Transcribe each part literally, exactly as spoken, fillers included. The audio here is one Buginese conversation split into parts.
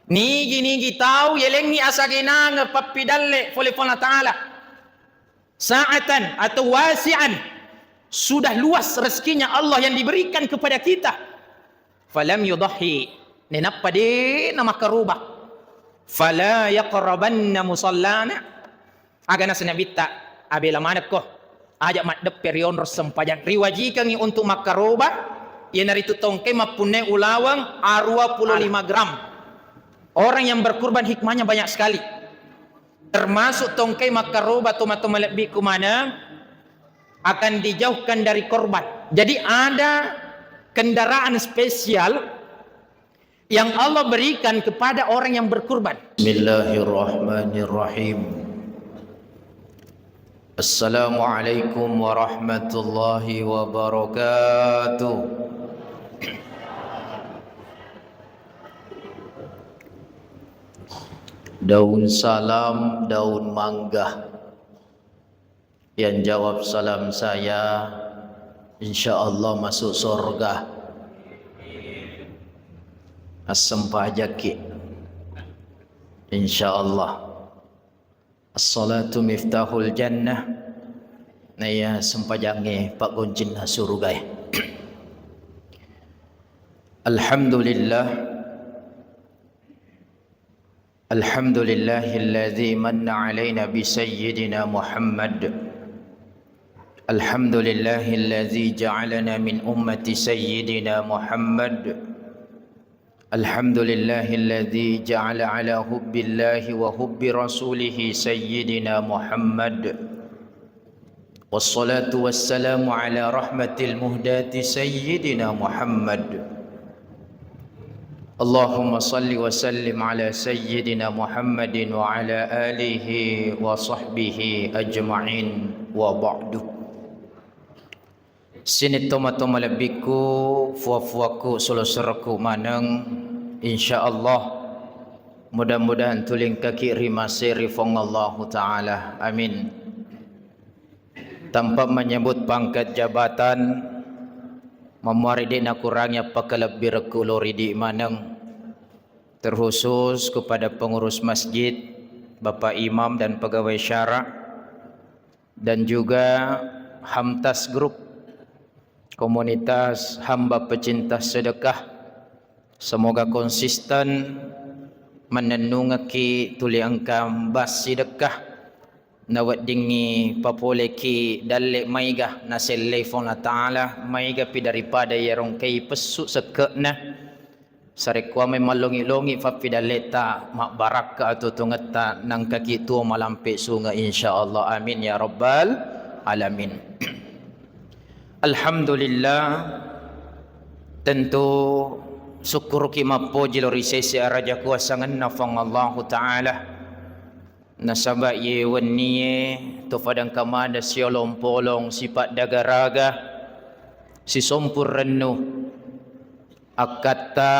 Nigi-nigi tau yalengngi asagenangeng pappidalle fole Puang Allah Ta'ala. Sa'atan atau wasi'an. Sudah luas rezekinya Allah yang diberikan kepada kita. Falam yudhhi. Nenappa de namakkaroba. Fala yaqrabanna musallana. Aga naseng Nabitta, abela manekko, aja maddeppe ri onrong sempajang. Riwajikangngi untuk makkaroba, iyanaritu tongkai mappunnai ulaweng aruwa pulo lima gram. Orang yang berkurban hikmahnya banyak sekali. Termasuk tongkai makkaroba, toma-toma lebbiku maneng, akan dijauhkan dari korban. Jadi ada kendaraan spesial yang Allah berikan kepada orang yang berkurban. Bismillahirrahmanirrahim. Assalamualaikum warahmatullahi wabarakatuh. Daun salam, daun mangga. Yang jawab salam saya, insya Allah masuk surga. Assempajaki, insya Allah. As-salatu miftahul jannah. Naiya sempajangnge paggoncinna surugae. Alhamdulillah. الحمد لله الذي من علينا بسيدنا محمد. الحمد لله الذي جعلنا من أمة سيدنا محمد. الحمد لله الذي جعل على حب الله وحب رسوله سيدنا محمد. والصلاة والسلام على رحمة المهداة سيدنا محمد. اللهم صل وسلم على سيدنا محمد وعلى آله وصحبه أجمعين وبعد. Sining tomatoa malebbiku, fua-fuakku, solo-soroku maneng, insya Allah, mudah-mudahan tulingkaki ri maseri Fuang Allahu Ta'ala. Amin. Tanpa menyebut pangkat jabatan, mamuari de nakurangi appakalebbirekku lao ridi maneng, terkhusus kepada pengurus masjid, Bapak Imam dan pegawai syara, dan juga Hamtas Group, komunitas hamba pecinta sedekah. Semoga konsisten mannennungekki tuli engka bassidekah naweddingngi papoleki dalle maega nasellei Fuang Allah Ta'ala, maegapi daripada iyarongkei pessu sekke'na. Sarekkuamai mallongi-longi fappidalletta, mabbarakka atuo-tuongetta, nangkaki tuo malampe sunge, insya Allah. Amin ya rabbal alamin. Alhamdulillah, tentu sukkuruki mappoji lao ri sese araja kuasangenna Fuang Allahu Ta'ala. Nasaba iye wennie to fadangka mada siolong-polong sipaddaga-raga, sisompu rennu akkatta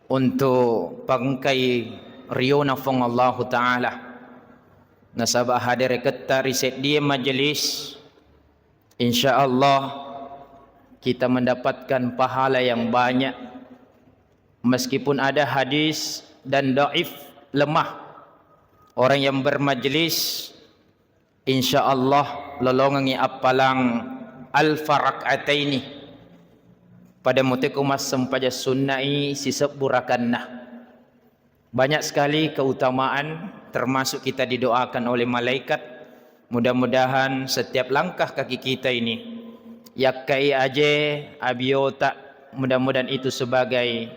untuk pangkai riona Fuang Allahu Ta'ala. Nasaba hadereketta ri seddie majelis, insya Allah kita mendapatkan pahala yang banyak. Meskipun ada hadis dan dhaif, lemah, orang yang bermajlis, insya Allah lolongengngi appalang alfa rak'ataini. Pada muteko massempajang sunna'i sisebbu rakanna. Banyak sekali keutamaan, termasuk kita didoakan oleh malaikat. Mudah-mudahan setiap langkah kaki kita ini, yakkai aje abiota, mudah-mudahan itu sebagai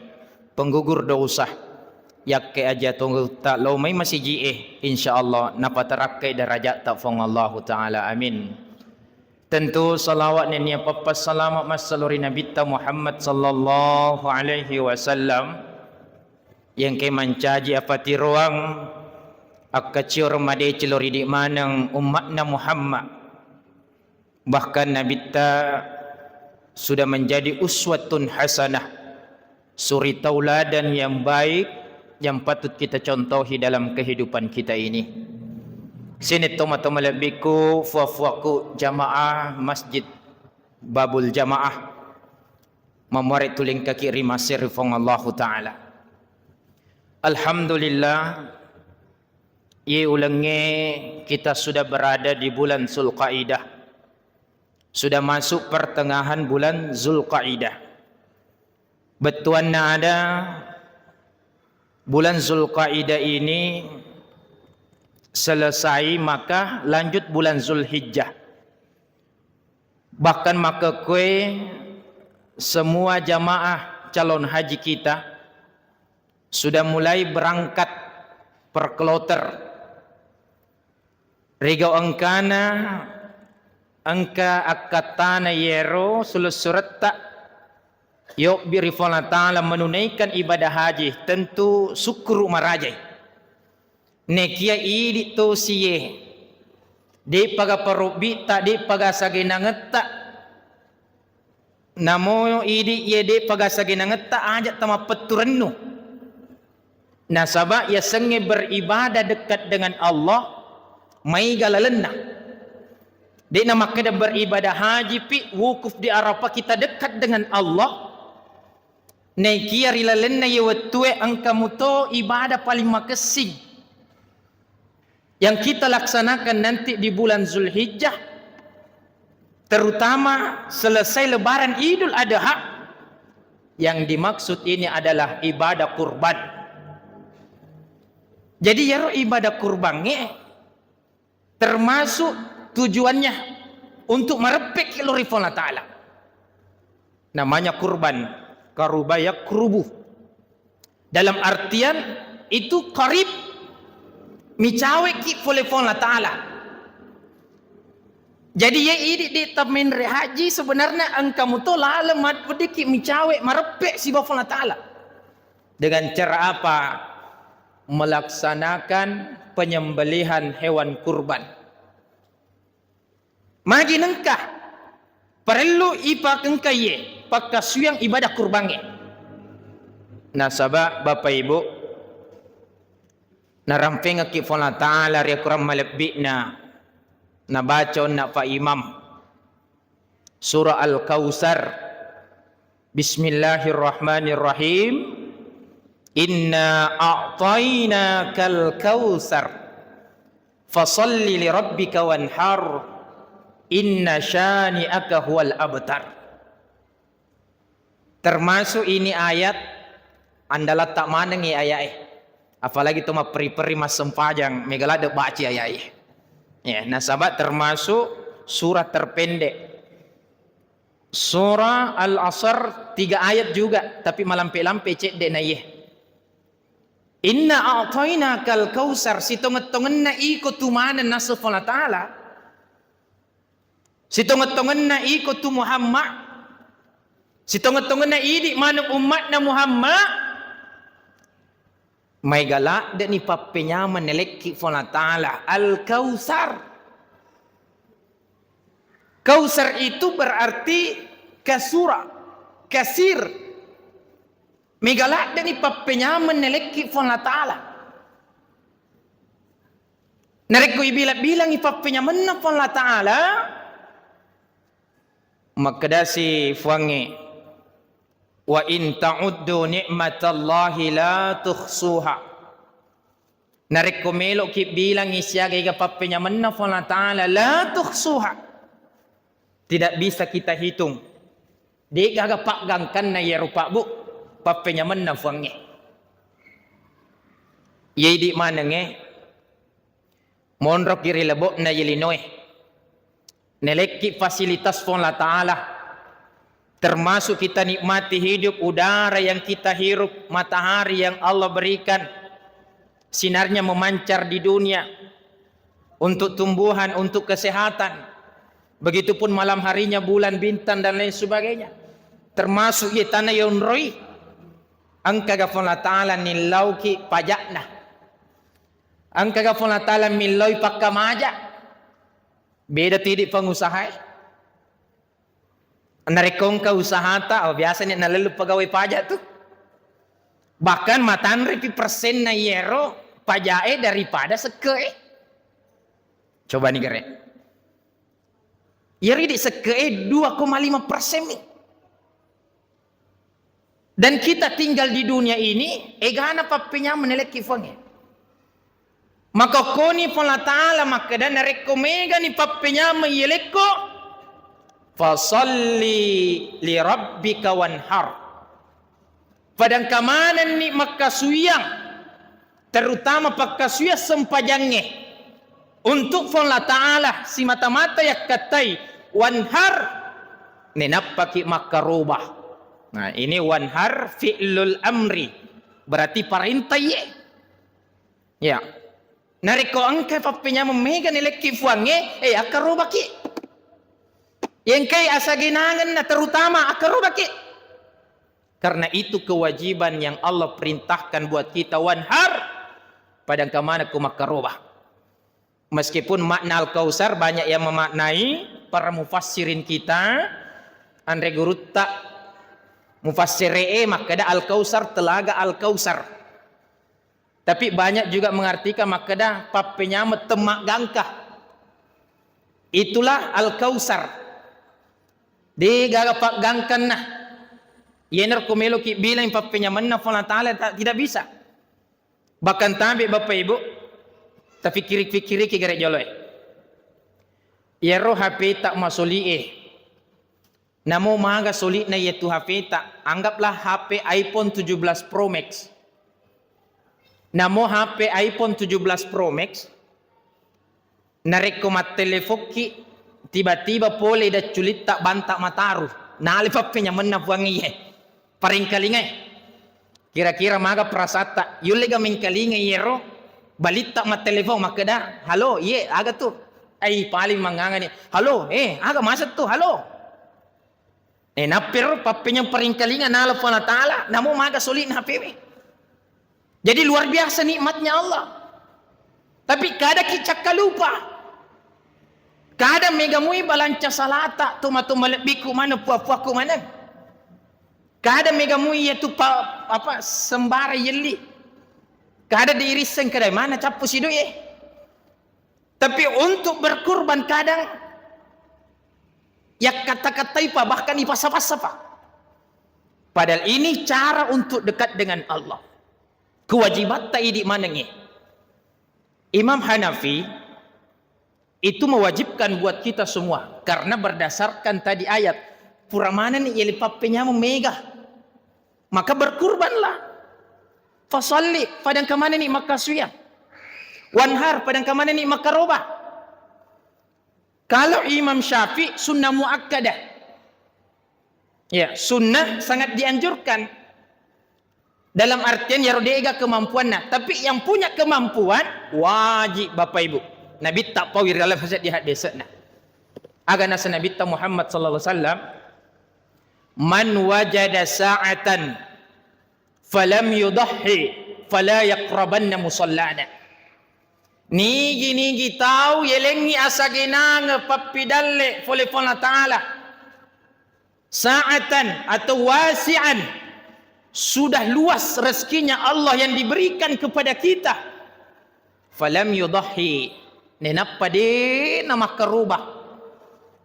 penggugur dosa. Yakkai aje atongetta lao mai masiji'e, insya Allah napatarakkai darajatta Fuang Allahu Ta'ala. Amin. Tentu salawat nennia pappassalama massalo ri Nabitta Muhammad sallallahu alaihi wasallam, iye engkae mancaji apatiroang, akkacioreng madeceng lao ridi maneng umma'na Muhammad. Bahkan Nabitta sudah menjadi uswatun hasanah, suri tauladan yang baik yang patut kita contohi dalam kehidupan kita ini. Sining tomatoa malebbiku, fua-fuaku jamaah Masjid Babul Jamaah, mamuare tulingkaki ri maseri Fuang Allahu Ta'ala. Alhamdulillah, ye ulengnge kita sudah berada di bulan Zulkaidah. Sudah masuk pertengahan bulan Zulkaidah. Bettuanna ada, bulan Zulkaidah ini selesai, maka lanjut bulan Zulhijjah. Bahkan makkekkoe semua jamaah calon haji kita sudah mulai berangkat per kloter. Rigau engkana, engka akkattana yero sulessuretta yobbi ri Puang Allah Ta'ala menunaikan ibadah haji, tentu sukkuru marajai. Nekia idi tosie, de'paga parobbitta, de'paga sagenangetta, namo idi ye de'paga sagenangetta, aja tamappettu rennu. Nasaba yasengnge beribadah dekat dengan Allah, maiga lalenna. De'na makkeda beribadah haji pi, wukuf di Arafah, kita dekat dengan Allah. Naikia ri lalenna ye wettue engka muto ibadah paling makessing yang kita laksanakan nanti di bulan Zulhijjah, terutama selesai Lebaran Idul Adha. Yang dimaksud ini adalah ibadah kurban. Jadi, yaro ibadah kurbangnge termasuk tujuannya untuk mareppeki lo ri Puang Allah Ta'ala. Namanya kurban, karuba yakrubu. Dalam artian itu qarib, micaweki pole Puang Allah Ta'ala. Jadi, ye idi de' tamenre haji, sebenarnya engka muto laleng madweddikki micawe mareppe sibawa Puang Allah Ta'ala. Dengan cara apa? Melaksanakan penyembelihan hewan kurban. Magi nengka parellu ipakengkaiye pakkasuwiyang ibadah kurbangnge. Nasaba, Bapak Ibu, narampengekki Puang Allah Ta'ala ri Akorang malebbi'na nabaca onna Pak Imam. Surah Al-Kautsar. Bismillahirrahmanirrahim. Inna a'tainakal kautsar. Fasalli li rabbika wanhar. Inna syani'aka huwal abtar. Termasuk ini ayat andalatta manengngi aya'e. Apalagi to mapperi-peri massempajang, mega ladde baci aya'e. Ya, nasaba termasuk surah terpendek. Surah Al-Asr tiga ayat juga, tapi malampe-lampe cedde na iye. Inna a'tainakal kautsar, sitongeng-tongenna iko tu maneng naseng Puang Allah Ta'ala. Sitongeng-tongenna iko tu Muhammad. Sitongeng-tongenna idi maneng ummatna Muhammad. Maega ladde'ni pappenyameng nalekki Puang Allah Ta'ala, Al-Kautsar. Kautsar itu berarti kasura, kasir. Mega ladde'ni pappenyameng nalekki Puang Allah Ta'ala. Narekko ibila-bilangi pappenyamenna Puang Allah Ta'ala, makkedasi Puangnge, "Wa in ta'uddu ni'matallahi la tuhsuha." Narekko melo'ki bilangngi siaga ega pappenyamenna Puang Allah Ta'ala, la tuhsuha. Tidak bisa kita hitung. De'gaga paggangkanna iyaro pabbu pappenyamenna Puangnge. Iye idi manengnge, monroki ri lebo'na ye linoe. Nelekki fasilitas Puang Allah Ta'ala, termasuk kita nikmati hidup, udara yang kita hirup, matahari yang Allah berikan, sinarnya memancar di dunia untuk tumbuhan, untuk kesehatan. Begitupun malam harinya bulan, bintang, dan lain sebagainya. Termasuk ye tana yonroi, engkaga Puang Allah Ta'ala nillauki pajakna? Engkaga Puang Allah Ta'ala milloi pakkamaja? Beda tu idi pengusaha e. Narekko engka usahata, oh, biasani nalellu pegawai pajak tu. Bahkan matanrepi persenna iyero pajae daripada sekke'e. Coba ni gere. Iyero idi sekke'e dua koma lima persen mi. Dan kita tinggal di dunia ini, egana pappenyameng nalekki Fuangnge. Maka koni Puang Allah Ta'ala makkeda, narekko megani pappenyameng yelekko, fasalli li rabbika wanhar. Padangka manenni makkasuwiang, terutama pakkasuwiang sempajangnge untuk Puang Allah Ta'ala simata-mata yakkattai, wanhar, nenappaki makkaroba. Nah, ini wanhar fi'lul amri, berarti parentaiye. Ya. Narekko engka pappenyameng mega nalekki Fuangnge, eh, akkarobaki. Yengkai asagenangenna terutama akkarobaki. Karena itu kewajiban yang Allah perintahkan buat kita, wanhar, padangka manekko makkaroba. Meskipun makna Al-Kausar banyak yang memaknai, para mufassirin kita, anre gurutta mufassire'e makkeda Al-Kausar, telaga Al-Kausar. Tapi banyak juga mengartikan makkeda pappenyameng temmaggangka. Itulah Al-Kausar. De gaga paggangkanna. Yenaro ko meloki bilang pappenyamenna Puang Allah Ta'ala, ta-, tidak bisa. Bahkan tabe Bapak Ibu, tapikkiri-pikkiriki gare joloe. Yero H P ta masoli'e. Namo maga soli'na yetu H P ta, anggaplah H P iPhone tujuh belas Pro Max. Namo H P iPhone tujuh belas Pro Max, narekko mattelefokki, tiba-tiba pole dacculitta banta mataru, nale pappenyamenna Puang iye. Paringkalingai. Kira-kira maga perasatta, yullega mengkalinga iyero balitta mattelefong makkeda, "Halo, iye, aga tu?" Ai, paling mangangani, "Halo, eh, aga maseng tu? Halo." Eh, nappero pappenyameng paringkalinga nala Puang Allah Ta'ala, namo maga soli'na H P we. Jadi luar biasa nikmatnya Allah. Tapi kadaki cakkalupa. Kada mega mui balanca salata, toma-toma lebbiku maneng, pua-puaku maneng. Kada mega mui iyatu pa-, apa, sembara yelli. Kada diirisseng kedai mana cappu sidui, eh. Tapi untuk berkurban kadang yakkatta-kattai pa, bahkan ipassa-passa pa. Padahal ini cara untuk dekat dengan Allah. Kewajibatta idi manengnge. Imam Hanafi itu mewajibkan buat kita semua karena berdasarkan tadi ayat, pura manenni yele pappenyameng mega, maka berkurbanlah. Fasalli, padangka manenni makkasuwiang. Wanhar, padangka manenni makkaroba. Kalau Imam Syafi'i sunnah muakkadah. Ya, sunnah sangat dianjurkan. Dalam artian yaro de'ga kemampuanna, tapi yang punya kemampuan wajib Bapak Ibu. Nabitta pawi ri dalam hadis di hadisna. Aga nasa Nabitta Muhammad sallallahu alaihi wasallam, "Man wajada sa'atan falam yudahhi fala yaqrabanna musallana." Nigi-nigi tau yelengngi asagenange pappidalle fole Puang Allah Ta'ala. Sa'atan atau wasi'an, sudah luas rezekinya Allah yang diberikan kepada kita. Falam yudahhi, nenappa de namakkaroba.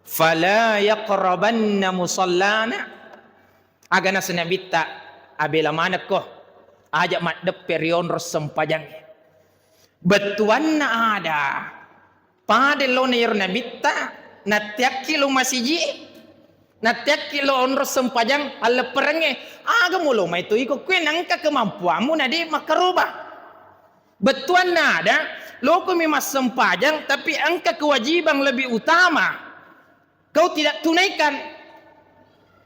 Fala yaqrabanna musallana. Aga nasa Nabitta, abela manekko, aja maddeppe ri onrong sempajangnge. Bettuanna ada, pada lona iyaro Nabitta, natteakki lo masiji, natteakki lo onrong sempajang allepperengnge, aga mulo mai to iko kue nengka kemampuanmu nade makkaroba. Bettuanna ada, lokomi massempajang, tapi engka kewajiban lebih utama. Kau tidak tunaikan,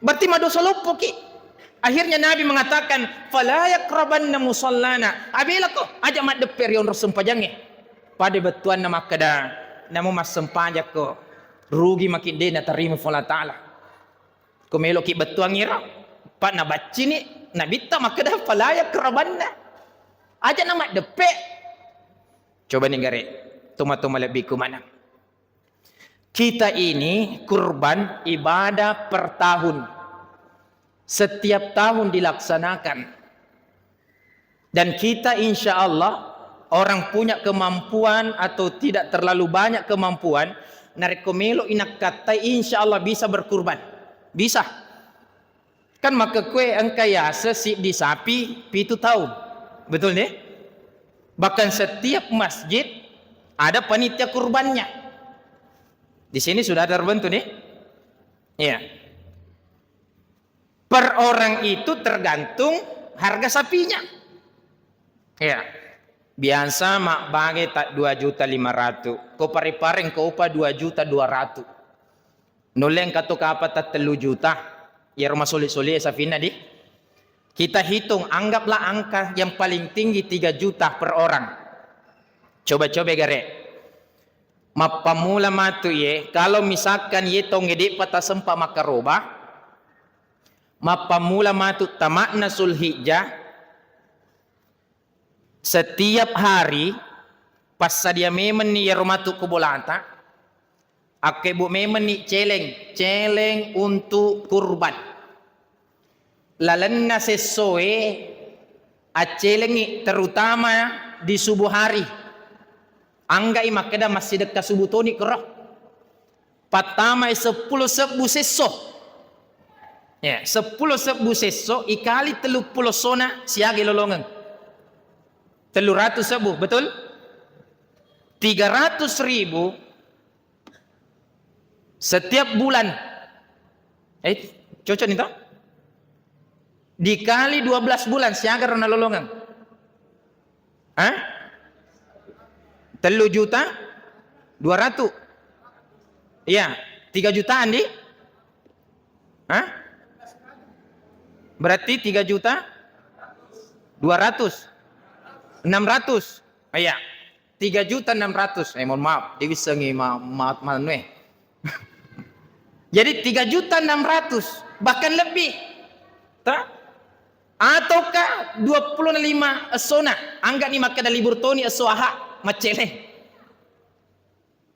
berarti madosa loppoki. Akhirnya Nabi mengatakan, "Fala yaqrabanna musallana." Abelako, aja maddeppe ri onrong sempajangnge. Pada bettuanna makkeda, "Namo massempajakko, rugi maki de natarima Puang Allah Ta'ala." Ko meloki bettuangngira, pa nabaccini Nabitta makkeda, "Fala yaqrabanna." Aja namaddeppe. Coba ni gare, toma-toma lebbiku maneng. Kita ini kurban ibadah per tahun. Setiap tahun dilaksanakan. Dan kita insya Allah, orang punya kemampuan atau tidak terlalu banyak kemampuan, narekko melo inakkattai, insya Allah bisa berkurban. Bisa. Kan makkekue engka yase siddi sapi pitu taung. Betul nih? Bahkan setiap masjid ada panitia kurbannya. Di sini sudah ada terbentuk nih. Iya. Per orang itu tergantung harga sapinya. Iya. Biasa mabbage tak dua juta lima ratus. Ko pare-pareng ko upa dua juta dua ratus. Nulle engka to kapang ta tellu juta. Iyaro masoli-soli sapinna di. Kita hitung, anggaplah angka yang paling tinggi tiga juta per orang. Coba-coba gare. Mappammula matu ye, kalau misalkan ye tongnge de'pa tasempa makkaroba, mappammula matu tama'na Zulhijjah, setiap hari passadia memenni yero matu ku bolata, akkebbu memenni celeng, celeng untuk kurban. Lalenna sessoe accelengi, terutama di subuh hari. Anggai makkeda massidekka subuh toni koro. Pattamai seppulo sebbu sesso. Ya, seppulo sebbu sesso ikali tellu pulo sona siaga lolongeng. Tellu ratus sebbu, betul? Tiga ratus ribu setiap bulan. Eh, cocok nih toh? Dikali dua belas bulan siaga ro nalolongeng. Hah? Tellu juta dua ratus. Iya, tiga jutaan di? Hah? Berarti tiga juta dua ratus. Enam ratus. Iya. Tiga juta enam ratus. Eh, mohon maaf, diwissengi ma-, ma-, manue. Jadi tiga juta enam ratus, bahkan lebih. Ta? Ataukah dua puluh lima essona, anggani makkeda libur toni esso aha, maccele.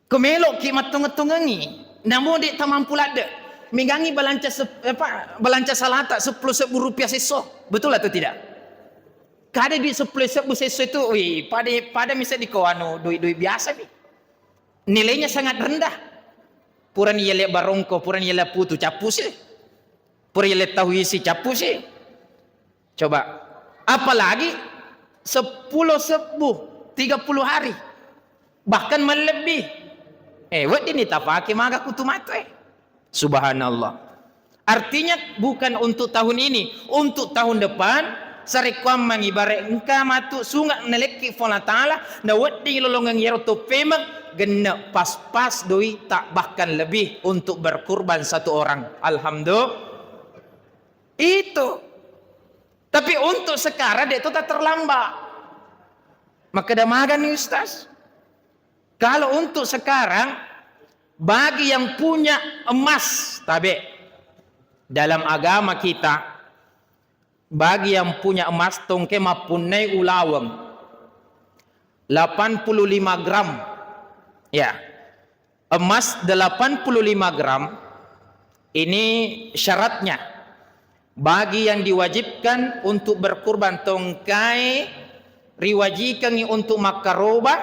Ko meloki mattongeng-tongengi, namo de tamampu ladde. Megangi balanca sep-, apa, balanca salata seppulo sebbu rupiah sesso. Betul atau tidak? Kada duit seppulo sebbu sesso itu, wih, pada, pada bisa diko anu duit-duit biasa nih. Nilainya sangat rendah. Purani yale barongko, purani yale putu cappu sih. Pura yale tahu isi cappu sih. Coba. Apalagi seppulo sebbu, tiga puluh hari. Bahkan melebbih. Eh, wedding ni tapake maga kutu matu, eh. Subhanallah. Artinya bukan untuk tahun ini, untuk tahun depan, sarekkuammengi bare engka matu sunga nalekki Puang Allah Ta'ala, na wedding lolongeng iyaro to pemeng, genne pas-pas doitta, bahkan lebih untuk berkurban satu orang. Alhamdulillah. Itu. Tapi untuk sekarang, de' to tak terlambat. Makkeda magani, Ustaz? Kalau untuk sekarang, bagi yang punya emas, tabe, dalam agama kita, bagi yang punya emas, tongke mappunnai ulaweng delapan puluh lima gram. Ya. Emas delapan puluh lima gram, ini syaratnya. Bagi yang diwajibkan untuk berkurban, tongkai riwajikangi untuk makkaroba,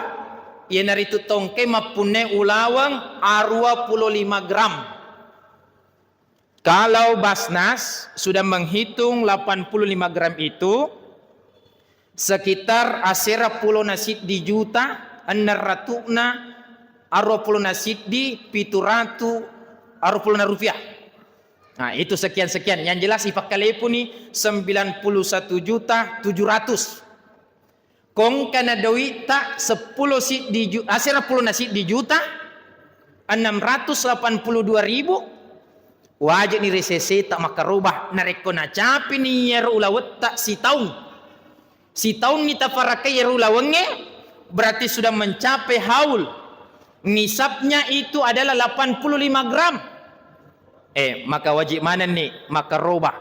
iyanaritu tongkai mappunnai ulaweng arua puluh lima gram. Kalau Basnas sudah menghitung delapan puluh lima gram itu, sekitar asera pulona siddi juta, enneng ratukna arua pulona siddi pitu ratu arua pulona rupiah. Nah, itu sekian-sekian. Yang jelas ipakkalepuni sembilan puluh satu juta tujuh ratus. Kongkana doitta seppulo siddi ju-, asera pulona siddi juta, enam ratus delapan puluh dua ribu, wajibni riseseta makkaroba. Narekko nacapini iyaro ulawetta sitaung, sitaunni tafarakkai iyaro ulawengnge, berarti sudah mencapai haul. Nisabnya itu adalah delapan puluh lima gram. Eh, maka wajib manenni makkaroba.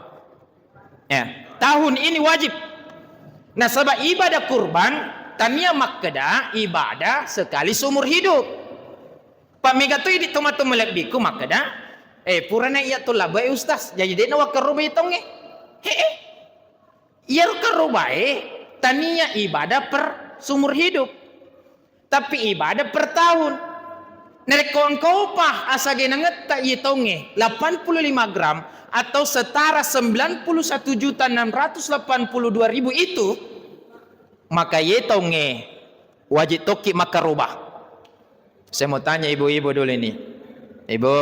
Ya, tahun ini wajib. Nasaba ibadah kurban, tania makkeda ibadah sekali seumur hidup. Pak mega tu idi tomato melebbiku makkeda, eh, purana iya to labe, eh, Ustaz, jadi de' nawakkaroba tongnge. He, eh. Iyaro karobae tania ibadah per seumur hidup. Tapi ibadah per tahun. Narekko engka upa asagenangetta iye taungnge delapan puluh lima gram, atau setara sembilan puluh satu juta enam ratus delapan puluh dua ribu itu, maka ye taungnge wajib tokki makkaroba. Saya mau tanya ibu-ibu dulu ini. Ibu,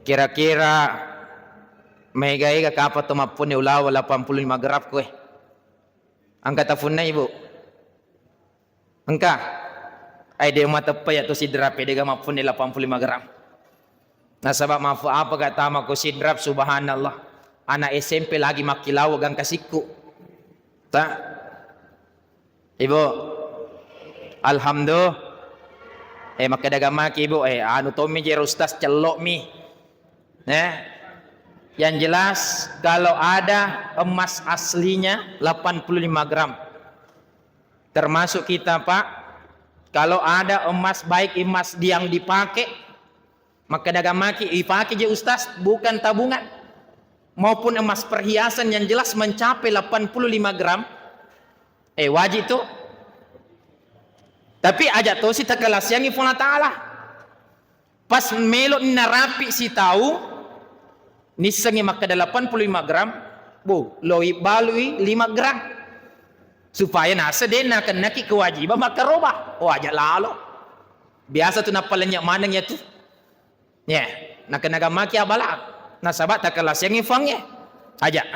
kira-kira mega-ega kapang to mappunni ulawa delapan puluh lima gram kowe? Engka tafunnai, Bu? Engka? Ai, de' mateppa ya tu sidrap e, de' ga mappunni delapan puluh lima gram. Nasaba mafu apa ga tama ko sidrap, subhanallah. Anak S M P lagi makkilawa gangka sikku. Ta? Ibu. Alhamdulillah. Eh, makkeda gamaki, Ibu, eh, anu tommi jero ustaz, cello' mi. Eh, yang jelas, kalau ada emas aslinya delapan puluh lima gram, termasuk kita, Pak, kalau ada emas, baik emas yang dipakai, makkeda gamaki, ipake je ustaz, bukan tabungan, maupun emas perhiasan yang jelas mencapai delapan puluh lima gram, eh, wajib tu. Tapi aja tosi takalasiangi Puang Allah Ta'ala. Pas melo narapi sitaung, nissengi makkeda delapan puluh lima gram, bu, loi balui lima gram. Supaya nase de' nakennaki kewajiban makkaroba. Oh, aja lalo. Biasa tu napalennye maneng ya tu. Ya, nakena gamaki abala. Nasaba takalasiangi Puangnge. Aja.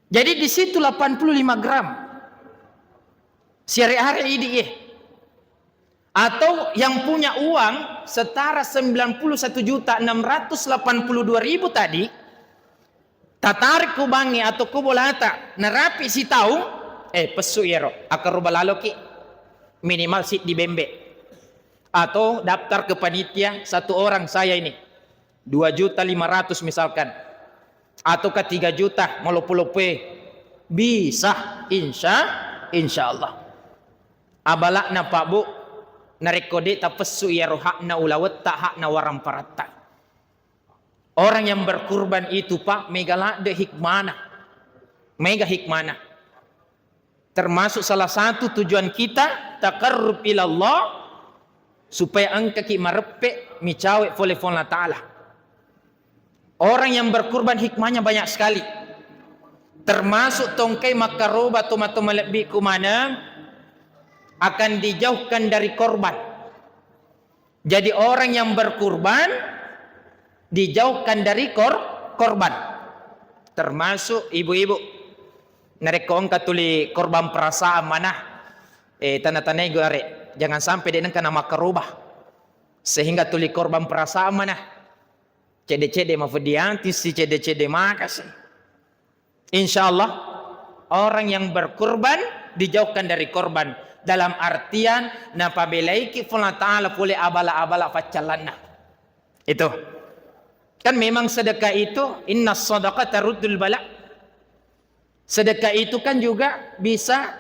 Jadi di situ delapan puluh lima gram. Siare-are idi ye. Atau yang punya uang setara sembilan puluh satu juta enam ratus delapan puluh dua ribu tadi, tatarik ku bangnge atau ku bolata, narapi sitaung, eh, pessu iyaro, akkaroba laloki, minimal siddi bembe. Atau daftar ke panitia, satu orang saya ini, dua juta lima ratus misalkan, atau ke tiga juta, maloppo-loppoe, bisa, insya, insya Allah. Abala'na, Pak, Bu, narekko de' tapessu iyaro hakna ulawetta, hakna waramparatta. Orang yang berkurban itu, Pak, mega ladde hikmana. Mega hikmana. Termasuk salah satu tujuan kita, taqarrub ilallah, supaya engkaki mareppe, micawe pole Puang Allah Ta'ala. Orang yang berkurban hikmahnya banyak sekali. Termasuk tongkai makkaroba toma-toma lebbi ku maneng akan dijauhkan dari korban. Jadi orang yang berkurban dijauhkan dari kor-, korban. Termasuk ibu-ibu. Narekko engka tuli korban perasaan manah, eh, tana-tanai gare, jangan sampai de' nengka namakkaroba. Sehingga tuli korban perasaan manah. Cedde-cedde mafeddianti si cedde-cedde makasi. Insya Allah, orang yang berkurban dijauhkan dari korban. Dalam artian, napabelaiki Puang Allah Ta'ala pole abala-abala faccallanna. Itu. Kan memang sedekah itu, inna sadaqah taruddul bala. Sedekah itu kan juga bisa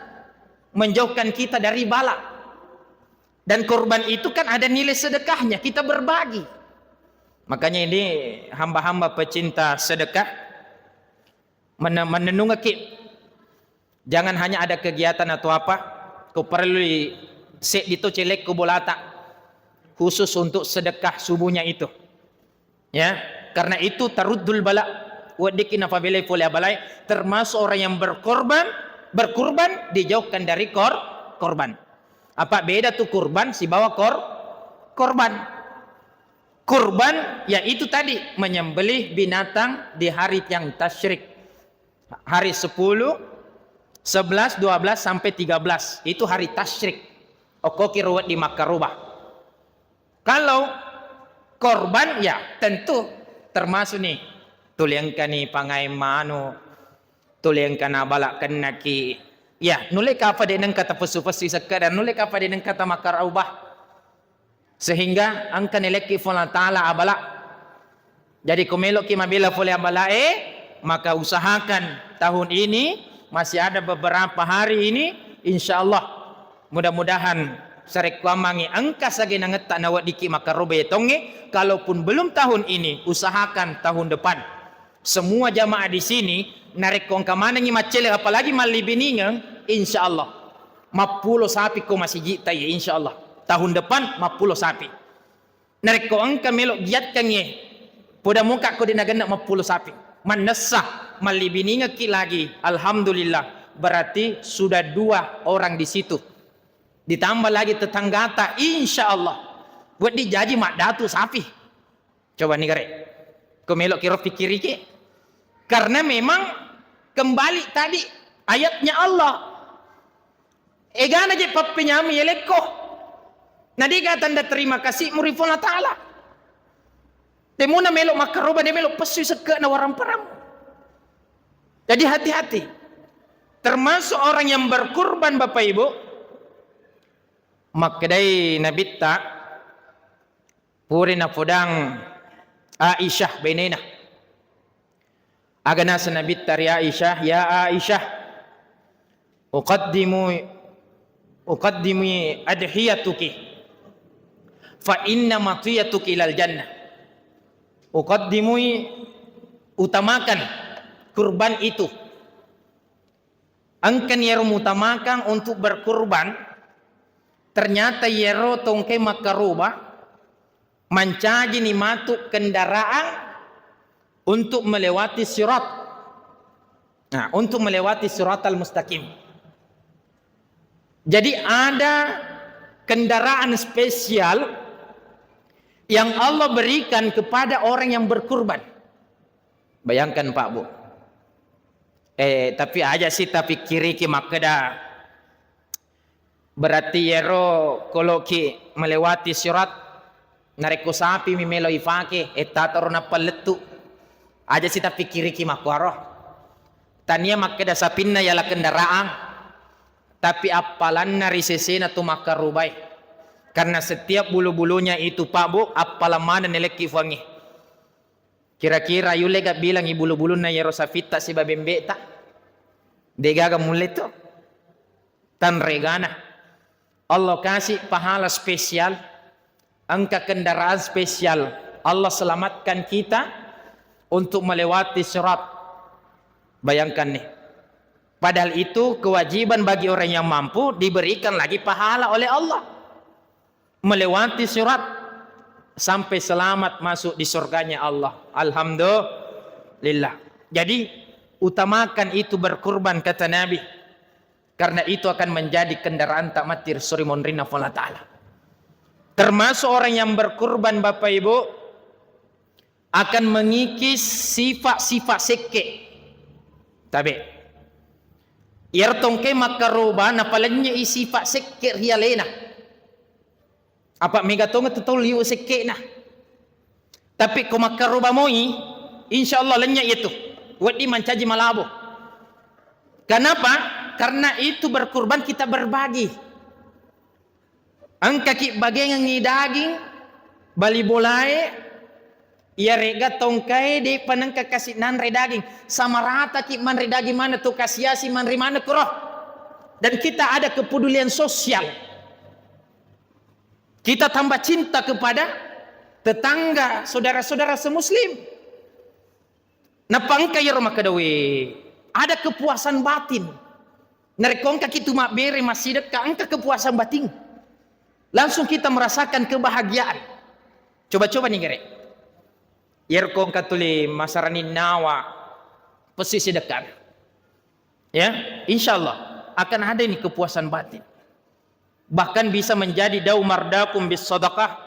menjauhkan kita dari bala. Dan korban itu kan ada nilai sedekahnya, kita berbagi. Makanya ini hamba-hamba pecinta sedekah, mene-, menenungaki. Jangan hanya ada kegiatan atau apa, ko perlu seddi to celekku bolata khusus untuk sedekah subuhnya itu. Ya, karena itu taruddul bala, weddikki napabelai pole abalae, termasuk orang yang berkorban, berkurban dijauhkan dari kor-, korban. Apa beda tu kurban sibawa kor-, korban? Kurban yaitu tadi menyembelih binatang di hari yang tasyrik. Hari sepuluh, sebelas, dua belas sampai tiga belas itu hari tasyrik. Okkoki ro wedding makkaroba. Kalau korban, ya tentu termasuk nih, tuli engkani pangae manu, tuli engkana bala kennaki. Ya, nulle kapa de' nengka tapessu-pessui sekke dan nulle kapa de' nengka tamakkaroba. Sehingga engka nilekki Puang Allah Ta'ala abala. Jadi, ko meloki mabela pole abalae, maka usahakan tahun ini masih ada beberapa hari ini, insya Allah, mudah-mudahan sarekkuammangi engka sage nangetta naweddikki makkaroba tongnge, kalaupun belum tahun ini, usahakan tahun depan. Semua jamaah di sini, narekko engka manengi maccele, apalagi mallibiningeng, insya Allah, mappulo sapi ko masijitta, ya, insya Allah, tahun depan mappulo sapi. Narekko engka melo giatkangngi Poda muka ko de' nagenna mappulo sapi. Mannessa, mallibiningekki lagi. Alhamdulillah. Berarti sudah dua orang di situ. Ditambah lagi tetanggata, insya Allah. Buat dijaji maddatu sapi. Coba ni gare. Ko melo kiro pikiriki. Karena memang kembali tadi ayatnya Allah. Egana je pappenyami yelekko. Nadega tanda terima kasihmu ri Puang Allah Ta'ala. Temuna melo makkaroba, de' melo pessui sekke'na waramparamu. Jadi hati-hati. Termasuk orang yang berkurban, Bapak Ibu, makkedai Nabitta, puri napodang Aisyah bainena. Aga naseng Nabitta ri Aisyah, "Ya Aisyah, uqaddimu, uqaddimi adhiyatuki, fa inna matiyatuki ilal jannah." Uqaddimui, utamakan kurban itu. Engkani ero mutamakan untuk berkurban, ternyata iyaro tongkai makkaroba mancajini matu kendaraan untuk melewati sirat. Nah, untuk melewati siratal mustaqim. Jadi ada kendaraan spesial yang Allah berikan kepada orang yang berkurban. Bayangkan, Pak, Bu. Eh, tapi aja sih tapikkiriki makkeda, berarti iyaro koloki melewati sirat, narekko sapi mi melo ifake, eh, tataro nappa lettu. Aja sih tapikkiriki makkuaro. Tania makkeda sapinna yala kendaraan, tapi appalanna ri sesena tu makkarubai. Karena setiap bulu-bulunya itu, Pak, Bu, appalang maneng nelekki fuangnge. Kira-kira yulle ga bilangi bulu-bulunna yero safitta siba bembe'ta? Degaga mulle to? Tanregana. Allah kasih pahala spesial, engka kendaraan spesial. Allah selamatkan kita untuk melewati sirat. Bayangkan nih. Padahal itu kewajiban bagi orang yang mampu, diberikan lagi pahala oleh Allah. Melewati sirat sampai selamat masuk di surganya Allah. Alhamdulillah. Jadi, utamakan itu berkurban, kata Nabi. Karena itu akan menjadi kendaraan tak mati suri monrinna Allah Ta'ala. Termasuk orang yang berkurban, Bapak Ibu, akan mengikis sifat-sifat sekke. Tabe. Iyaro tongkai makkaroba napalennyei sifat sekke ri alena. Apa mega tongeng tu tau liwe sekke'na. Tapi ko makkaroba moi, insya Allah lennye' iyatu. Wedding mancaji malabo. Kenapa? Karena itu berkurban kita berbagi. Engkaki bagengengngi daging bali bolae, iyarega tongkae de'pa nengka kasi nanre daging. Sama rataki manre daging maneng, to kasiasi manre maneng kuro. Dan kita ada kepedulian sosial. Kita tambah cinta kepada tetangga, saudara-saudara semuslim. Nappa engka iyaro makkedae, ada kepuasan batin. Narekko engka kitu mabbere, massidekka, engka kepuasan batin. Langsung kita merasakan kebahagiaan. Coba-coba ni gare. Iyaro ko engka tuli masarani nawa, pasti sidekka. Ya, insya Allah akan ada ini kepuasan batin. Bahkan bisa menjadi dau mardakum bis sadaqah.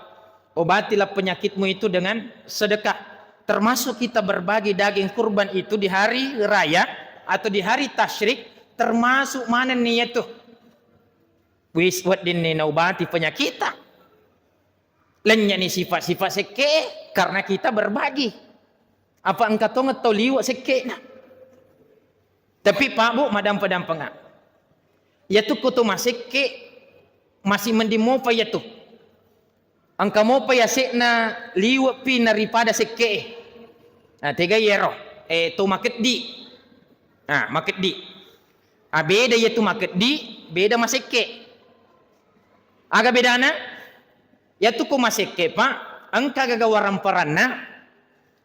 Obatilah penyakitmu itu dengan sedekah. Termasuk kita berbagi daging kurban itu di hari raya atau di hari tasyrik, termasuk maneng ni iyatu. Wis wedding ni naubati penyakitta. Lennye' ni sifat-sifat sekke karena kita berbagi. Apa engka tongeng tau liwe' sekke'na. Tapi Pak, Bu, madampa-dampenga. Iyatu ko to masekke, masih mending mopa iyatu. Engka mopa yase'na liwe'pi naripada sekke'e. Nah, tegai iyaro. Eh, to makeddi. Nah, makeddi. Ah, beda iyatu makeddi, beda masekke. Aga bedana? Iyatu ko masekke, Pak, engka gaga waramparanna,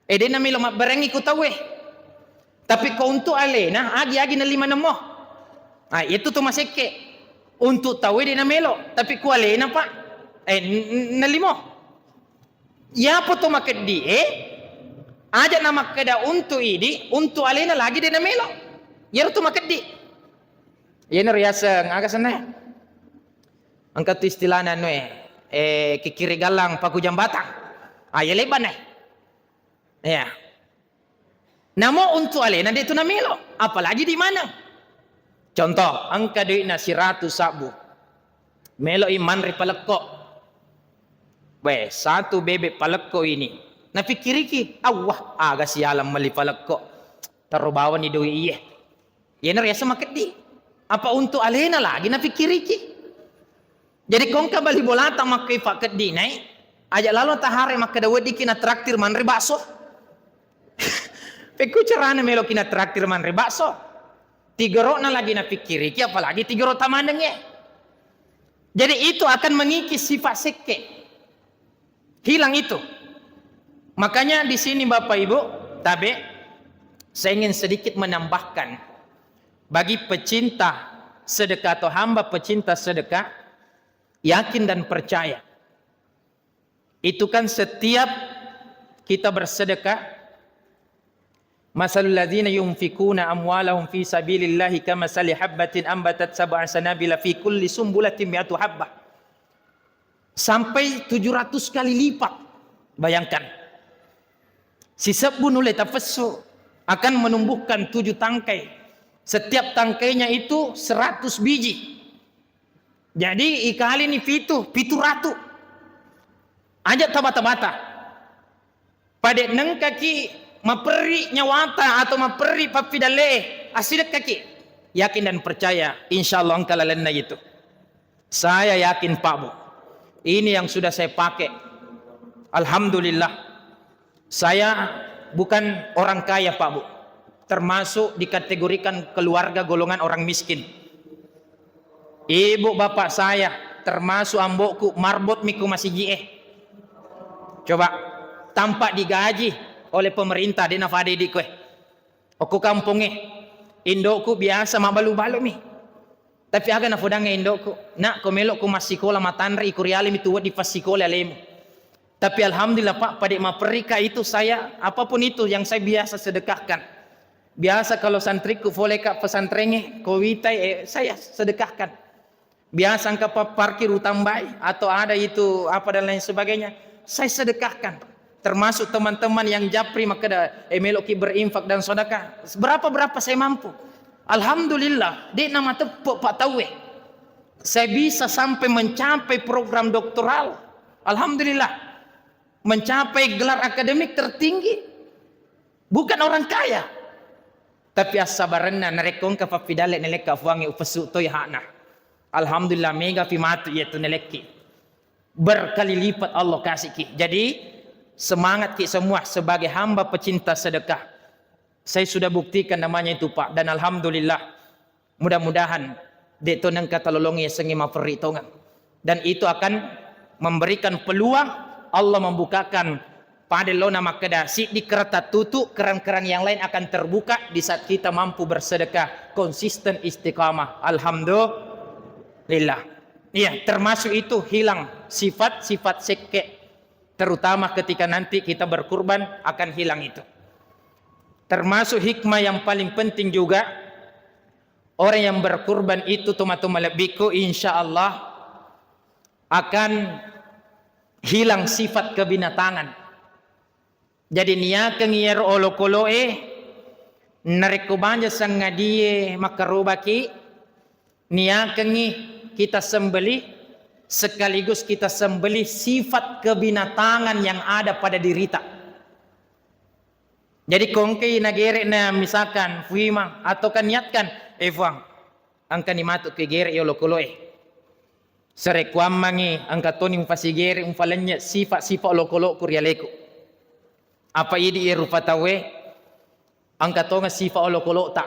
eh, de'na melo mabbarengngi ku tauwe. Tapi ko untuk alena, agi-agi nalima nemmo. Ah, iyatu to masekke. Untuk tauwe de'na melo, tapi ku alena, Pak, eh, n-, n-, nalimo. Iyapa to makeddi, eh? Aja' na makkeda untu' idi', untu' alena lagi de' namelo. Iyaro tu makeddi'. Iyana riaseng aga senna? Engka tu istilahna anu e, eh, kikiri gallang paku jambatang. Ah, iya lebbana. Iya. Namo untu' alena de' tu namelo, apalagi di' maneng. Contoh, engka dui'na siratu sabbu. Melo'i manre palekko. Weh, satu bebek palekko ini. Napikkiriki, "Awwah, aga sialang melli palekko. Taro bawani doi' iye." Iyana riaseng makeddi'. Apa untu' alena lagi napikkiriki? Jadi ko engka bali bolata makkoi pakkeddi' nai, aja' lalo tahare' makkeda weddikki natraktir manre bakso. Pekku carana meloki natraktir manre bakso? Tigoro'na lagi napikkiriki, apalagi tigoro' tamanengnge. Jadi itu akan mengikis sifat sekke. Hilang itu. Makanya di sini Bapak Ibu, tabe, saya ingin sedikit menambahkan bagi pecinta sedekah atau hamba pecinta sedekah, yakin dan percaya. Itu kan setiap kita bersedekah, "Masalul ladzina yunfikuna amwalahum fi sabilillahi kamasali habbatin ambatat sab'a sanabila fi kulli sumbulatin mi'atu habbah." Sampai tujuh ratus kali lipat. Bayangkan. Sisebbu nulle tafessu akan menumbuhkan tujuh tangkai. Setiap tangkainya itu seratus biji. Jadi, ikalini pitu, pitu ratu. Aja' tabata-bata. Pade' nengkaki maperri nyawata atau maperri pappidalle'e, assidekkaki. Yakin dan percaya, insya Allah engka lalenna itu. Saya yakin, Pak Bu. Ini yang sudah saya pakai. Alhamdulillah. Saya bukan orang kaya, Pak Bu. Termasuk dikategorikan keluarga golongan orang miskin. Ibu bapak saya, termasuk ambo'ku, marbot mi ku masiji'e. Coba, tanpa digaji oleh pemerintah, de' nafada idi' koe. Okko kampongnge, indo'ku biasa mabbalu-balu mi. Tapi aga nafodangnge indo'ku, "Nak, ko melo'ko massikola matanre, iko rialemi tu wedding fassikola alemu." Tapi alhamdulillah, Pak, pade' maperrika itu saya, apapun itu yang saya biasa sedekahkan. Biasa kalau santriku fole ka pesantrengnge, ko witai, eh, saya sedekahkan. Biasa engka pa-, parkir utambai, atau ada itu apa dan lain sebagainya, saya sedekahkan. Termasuk teman-teman yang japri makkeda, "Eh, meloki berinfak dan sedekah." Berapa-berapa saya mampu. Alhamdulillah, de' namateppe' Pak tauwe. Saya bisa sampai mencapai program doktoral. Alhamdulillah. Mencapai gelar akademik tertinggi. Bukan orang kaya. Tapi assabarenna, narekko engka pappidalle' nalekka Puangnge, upessu toi hakna. Alhamdulillah, mega pi matu iya tu nalekki. Berkali lipat Allah kasihki. Jadi, semangatki semua sebagai hamba pecinta sedekah. Saya sudah buktikan namanya itu, Pak. Dan alhamdulillah, mudah-mudahan de' to nengka talolongi yasengnge maperri tongeng. Dan itu akan memberikan peluang Allah membukakan pada lona makkeda siddi kereta tutu, keran-keran yang lain akan terbuka di saat kita mampu bersedekah, konsisten, istiqamah. Alhamdulillah. Iya, termasuk itu hilang sifat-sifat sekke, terutama ketika nanti kita berkurban akan hilang itu. Termasuk hikmah yang paling penting juga, orang yang berkurban itu, tomatoa malebbiku, insya Allah akan hilang sifat kebinatangan. Jadi, niakengngi iyaro olokolo'e, narekko banja sangadie makkarobaki, niakengngi kita sembelih, sekaligus kita sembelih sifat kebinatangan yang ada pada dirita. Jadi, ko engkai nagere'na, misalkan, Puimang, atau kan niatkan, "Eh, Puang, engkani matu kegere' iya olokolo'e. Sarekkuammangngi engka toni mufasigere', mufalennye' sifa'-sifa' olokolo'ku ri aleku." Apa idi' iya rupa tauwe engka tongeng sifa' olokolo'ta.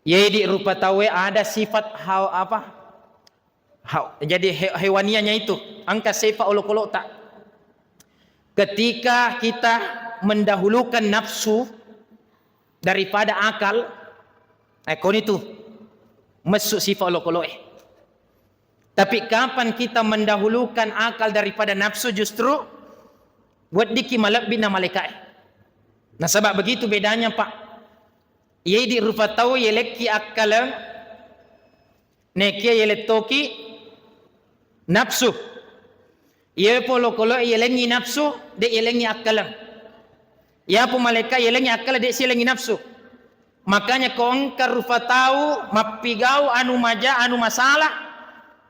Iya idi' rupa tauwe ada sifat ha-, apa? Ha-, jadi he-, hewanianya itu, engka sifa' olokolo'ta. Ketika kita mendahulukan nafsu daripada akal, eh, koni tu messu sifa' olokolo'e. Tapi kapan kita mendahulukan akal daripada nafsu, justru weddikki malebbi na malaika'e. Nasaba begitu bedanya, Pak. Iye idi rupa tau yelekki akkaleng, nekia yelettoki nafsu. Iye polokolo yelengi nafsu, de yelengi akkaleng. Iyapo malaika yelengi akkaleng, de silengi nafsu. Makanya ko engka rupa tau mappigau anu maja, anu masalah,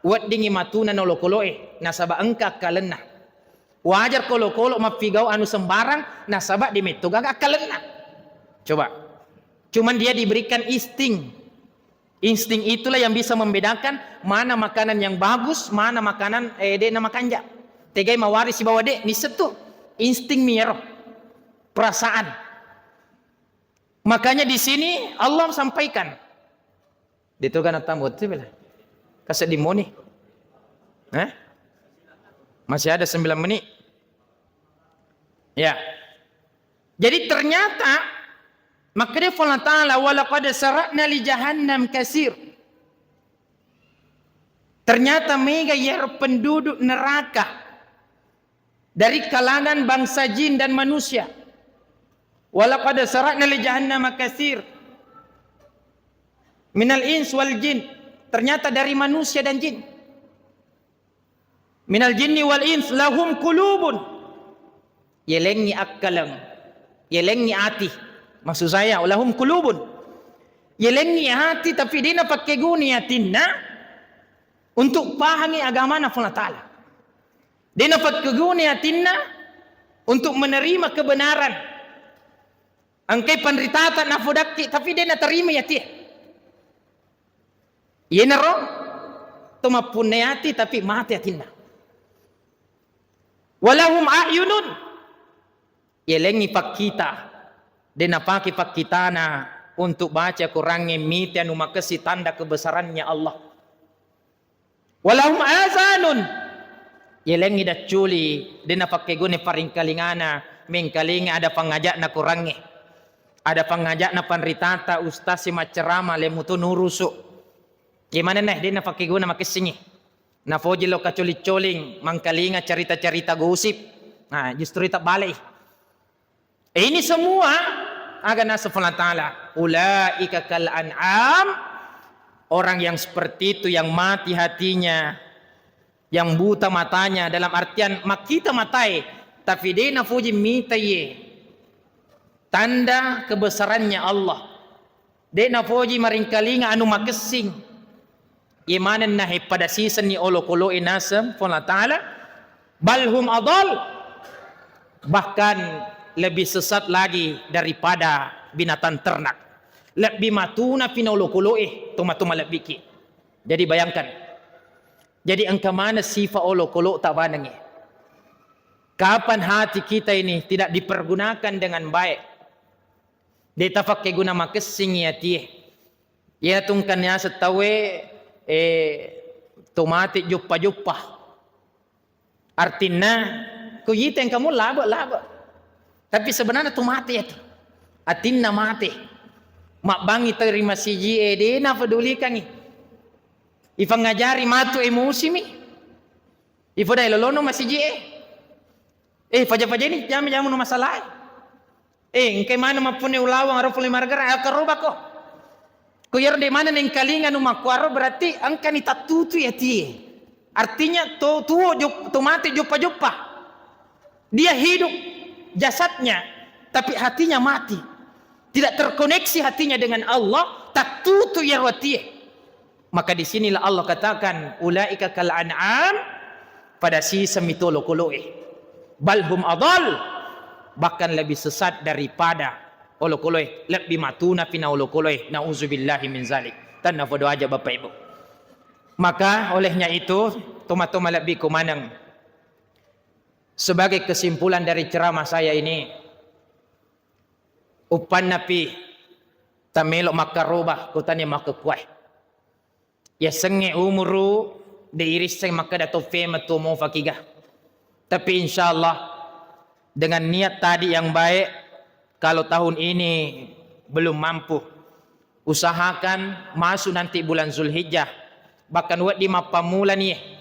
weddingi matuna na olokoloe, nasaba engka akkalenna. Wajar ko olokolo mappigau anu sembarang, nasaba de metto gaga akkalenna. Coba. Cuman dia diberikan insting. Insting itulah yang bisa membedakan mana makanan yang bagus, mana makanan, eh, de na makanja. Tegai mawari sibawa de, nisseng tu. Insting miyaro. Perasaan. Makanya di sini Allah sampaikan. Itu kan tamu tu bila. Kaseddi moni. Eh? Masih ada sembilan menit. Ya. Jadi ternyata makkeda Allah Ta'ala, "Walaqad sara'na li jahannam kasir." Ternyata mega iyaro penduduk neraka dari kalangan bangsa jin dan manusia. "Walaqad sara'na li jahannam kasir minal ins wal jin." Ternyata dari manusia dan jin. "Minal jinni wal ins lahum qulubun." Yelengi akkaleng, yelengi ati. Maksud saya, lahum qulubun. Yelengi ati tapi de napakkeguni atinna untuk pahangi agamana Allah Ta'ala. De napakkeguni atinna untuk menerima kebenaran. Engkai panritata nafodakki, tapi de naterima atie. Iyenaro to mappunnai ati tapi mate atinna. "Walahum a'yunun." Yelengi pakkita. De napake pakkitana untuk baca Qurangnge, mite anu makessi tanda kebesarannya Allah. "Walahum azanun." Yelengi dacculi, de napakkeguni paringkalingana, mengkalinga ada pangaja'na Qurangnge. Ada pangaja'na panritata, ustaz si maccerama, lemutu nurusu. Gimana neh, de napakkeguna makessingi. Nafoji lo kacoling-coling, mangkalinga carita-carita gosip. Nah, justru ita balei. Ini semua aga naseng Allah Ta'ala, "Ulaika kal an'am." Orang yang seperti itu, yang mati hatinya, yang buta matanya, dalam artian makkita matae, tapi de nafoji mita ye tanda kebesarannya Allah. De nafoji maringkalinga anu makessing. Iye manenna he pada sisenni olokolo'e naseng Puang Allah Ta'ala, "Bal hum adal." Bahkan lebih sesat lagi daripada binatang ternak. Lebbi matuna pi na olokolo'e, toma-toma lebbiki. Jadi bayangkan. Jadi engka maneng sifa olokolo' tabanengnge. Kapan hati kita ini tidak dipergunakan dengan baik, de tapakkeguna makessingngi atie. Iyanatu engka niaseng tauwe, eh, to mate joppa-joppa. Artinna, ko ita engka mo labe-labe. Tapi sebenarnya to mate iyatu. Atinna mate. Mabbangi tau ri masiji e, de napedulikangi. Ipangajari matu emosimi. Ipodai lolono masiji e. Eh, paja-pajani, jami-jamu no masalae. Eh, engkai maneng mappunna ulaweng, aro pole margara, akkarobako. Ko iyaro de maneng nengkalinga nu makkuaro, berarti engkani tattutui atie. Artinya to tuo jop-, to mate joppa-joppa. Dia hidup jasadnya, tapi hatinya mati. Tidak terkoneksi hatinya dengan Allah, tattutu iyaro atie. Maka di sinilah Allah katakan, "Ulaika kal an'am," pada siseng mi tu olokolo'e. "Bal hum adal," bahkan lebih sesat daripada olokolo'e, lebbi matuna pi na olokolo'e. Nauzubillahi min zalik. Tennapodo aja Bapak Ibu. Maka olehnya itu, toma-toma lebbi kumaneng. Sebagai kesimpulan dari ceramah saya ini, uppannapi tamelo makkaroba, kutani makkekkuae. Yasengnge umuru de irisseng makkeda toppe metu mofakiga. Tapi insyaallah dengan niat tadi yang baik, kalau tahun ini belum mampu, usahakan masuk nanti bulan Zulhijjah, bahkan wedding mappammulani,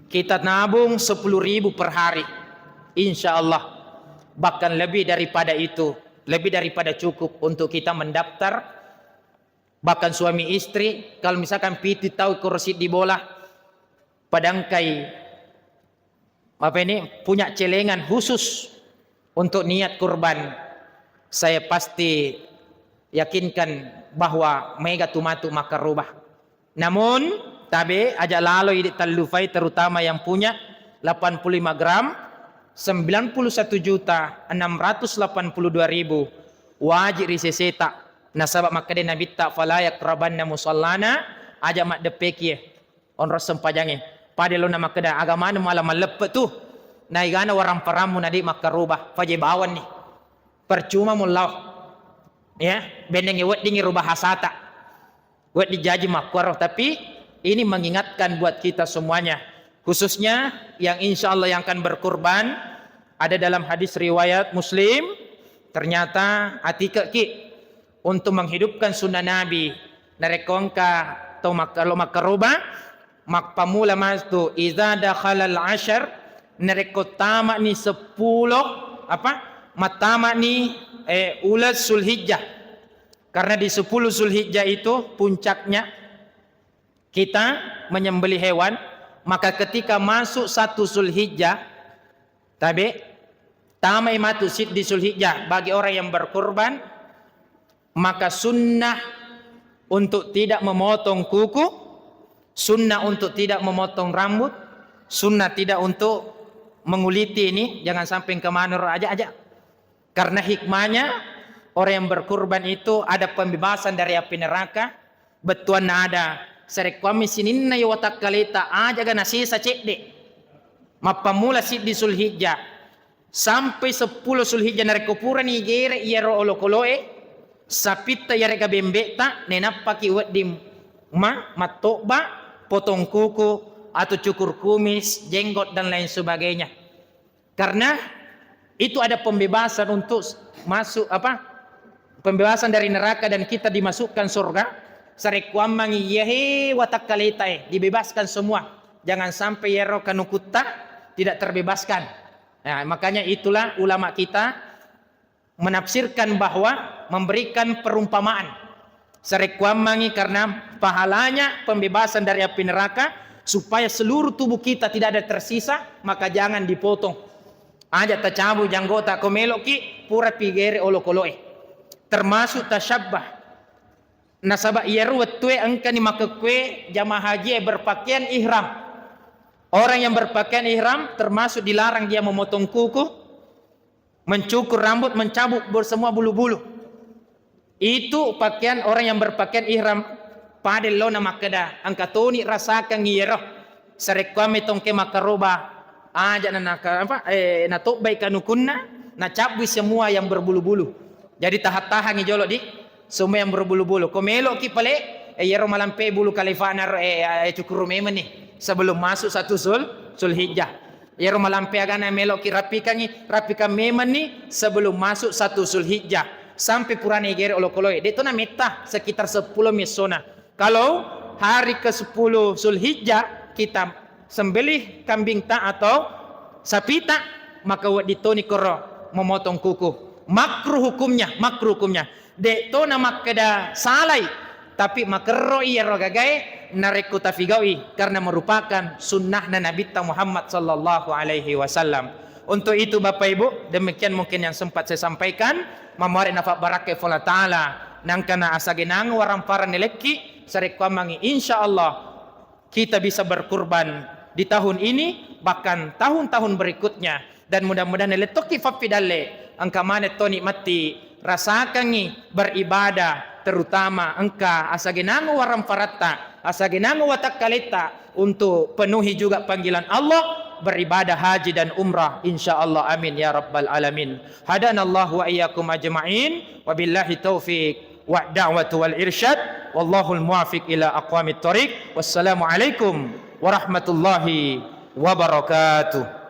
kita nabung sepuluh ribu per hari, insyaallah. Bahkan lebih daripada itu, lebih daripada cukup untuk kita mendaftar. Bahkan suami istri, kalau misalkan pitu tau koro siddi bola, padangkai, apa ini, punya celengan khusus untuk niat kurban, saya pasti yakinkan bahwa mega tu matu makkarobah. Namun, tabe, aja laloi idi tellufai, terutama yang punya delapan puluh lima gram, sembilan puluh satu juta enam ratus delapan puluh dua ribu, wajib ri seseta. Nasaba makkeda Nabitta, "Fala yaqrabanna musallana," aja maddeppeki e onrong sempajangnge. Pada lona makkeda, "Aga maneng mala malleppe tu, naigana waramparammu nadi makkarobah, faje bawanni. Percuma mullau." Ya, bennengnge weddingngi ro bahasata. Wedding jaji makkuaro, tapi ini mengingatkan buat kita semuanya, khususnya yang insya Allah yang akan berkurban. Ada dalam hadis riwayat Muslim, ternyata atikeki untuk menghidupkan sunnah Nabi. Narekko engka tau mak-, lo makkaroba, makpamula matu, "Idza dakhalal asyar," narekko tamani seppulo, apa? Mattamani, eh, uleng Zulhijjah. Karena di sepuluh Zulhijjah itu puncaknya kita menyembelih hewan, maka ketika masuk satu Zulhijjah, tabe, tamai matu siddi Zulhijjah bagi orang yang berkurban, maka sunnah untuk tidak memotong kuku, sunnah untuk tidak memotong rambut, sunnah tidak untuk menguliti ini, jangan sampai engka maneng ro aja-aja. Karena hikmahnya, orang yang berkurban itu ada pembebasan dari api neraka, bettuanna ada, sarekkuammi sininna iya watakkaleta, ajaga nasesa cedde. Mappammula siddi Zulhijjah sampai seppulo Zulhijjah, narekko purani igere iyaro olokoloe, sapitta iyarega bembetta, nainappaki wedding ma-, mattobba, potong kuku, atau cukur kumis, jenggot, dan lain sebagainya. Karena itu ada pembebasan untuk masuk, apa, pembebasan dari neraka dan kita dimasukkan surga. Sarekkuammangi iyahe watakkaletae, dibebaskan semua. Jangan sampai iyaro kanukutta tidak terbebaskan. Nah, makanya itulah ulama kita menafsirkan bahwa memberikan perumpamaan. Sarekkuammangi karena pahalanya pembebasan dari api neraka, supaya seluruh tubuh kita tidak ada tersisa, maka jangan dipotong. Aja tacabu janggota, ko meloki pura pigere olokoloe. Termasuk tasyabbah. Nasaba iyaro wettue engkani makekkue jamaah haji e berpakaian ihram. Orang yang berpakaian ihram termasuk dilarang dia memotong kuku, mencukur rambut, mencabut bul-, semua bulu-bulu. Itu pakaian orang yang berpakaian ihram. Pada lona makkeda, engka toni rasakang iyaro. Sarekkuammi tongke makkaroba, aja na naka-, apa, eh, natobbai kanukunna, nacabbui semua yang berbulu-bulu. Jadi tahan-tahangi jolo di semua yang berbulu-bulu. Ko meloki pale, eh, iyaro malampe bulu kalifana ro, eh, eh, cukuru memang nih sebelum masuk satu Zul-, Zulhijjah. Iyaro malampe agana meloki rapikangi, rapikang memang nih sebelum masuk satu Zulhijjah. Sampai purana igere olokoloe. De to nametta sekitar sepuluh messona. Kalau hari ke sepuluh Zulhijjah kita sembelih kambingta atau sapita, maka wedding toni koro memotong kuku. Makruh hukumnya, makruh hukumnya. De to namakkeda salai, tapi makerro iyaro gagae narekko tafigaui, karena merupakan sunnahna Nabitta Muhammad sallallahu alaihi wasallam. Untuk itu, Bapak Ibu, demikian mungkin yang sempat saya sampaikan. Mamuare nafabbarakkai Puang Allah Ta'ala, nangkana asagenang waramparan nelekki, sarekkuammangi, insya Allah kita bisa berkurban di tahun ini, bahkan tahun-tahun berikutnya. Dan mudah-mudahan lettoki faffidalle, engka maneng to nikmati, rasakangi beribadah, terutama engka asagenang waramparatta, asagenang watakkaletta untuk penuhi juga panggilan Allah, beribadah haji dan umrah, insya Allah, amin ya rabbal alamin. Hadanallahu wa iyyakum ajma'in, wabillahi taufiq wa da'watu wal irsyad, wallahul muwafiq ila aqwamit thariq. Wassalamualaikum warahmatullahi wabarakatuh.